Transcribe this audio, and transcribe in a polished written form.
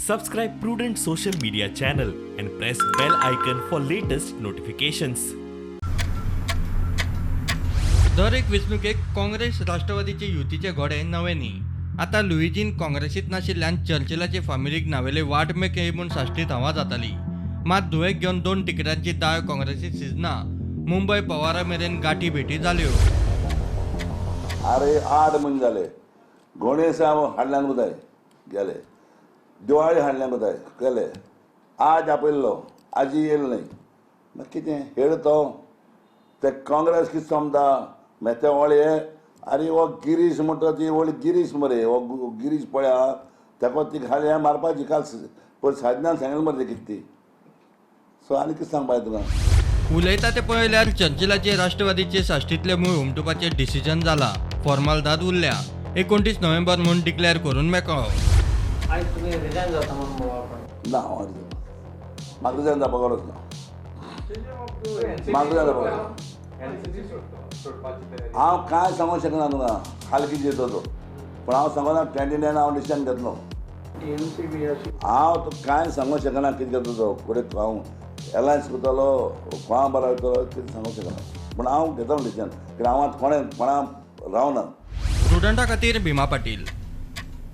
Subscribe Prudent Social Media channel and press bell icon for latest notifications. दर एक वेंचणुकेक काँग्रेस राष्ट्रवादीचे युतीचे घोडे नवे न्ही. आतां लुईजीन काँग्रेसीत नाशिल्ल्यान चर्चिलाचे फामिलीक नावेले वाट मेकळी म्हूण साश्टीत हवा जाताली. मात धुवेक घेवन 2 तिकटांची दाळ काँग्रेसीत शिजना. मुंबय पवारा मेरेन गाठी भेटी जाल्यो. अरे 8 म्हयने जाले गणेश हाडल्यान कोताय गेले, दिवाळी हाडल्यान कोताय गेले, आज आपयल्लो आजी येयलो न्हय. मागीर कितें हेड तो ते काँग्रेस कितें समता मागीर ते वळी. आरे हो गिरीश म्हणटा ती वळी गिरीश मरे, हो गिरीश पळया ताका ती खाली मारपाची काल पयर साजनान सांगलें मरे कितें ती. सो आनी कितें सांगपाचें तुका? उलयता ते पळयल्यार चर्चिलाचे राष्ट्रवादीचे साश्टीतले मूळ हुमटुपाचें डिसिजन जाला. फॉर्मालदाद उरल्या. 29 नोव्हेंबर म्हूण डिक्लेअर करून मेकळो. ना हांव म्हाका रिजायन जावपा गरज ना, म्हाका रिजायन जावपा गरज. हांव कांय सांगूंक शकना तुका खाल कितें येतो तो, पूण हांव सांगना 29 हांव डिसिजन घेतलो. हांव तुका कांय सांगूंक शकना कितें घेतलो तो, फुडें हांव एलायन्स करतलो कोणा बरो वयतलो कितें सांगूंक शकना, पूण हांव घेतलो डिसिजन कित्याक हांव आतां कोणा रावना. प्रुडंटा खातीर भीमा पाटील.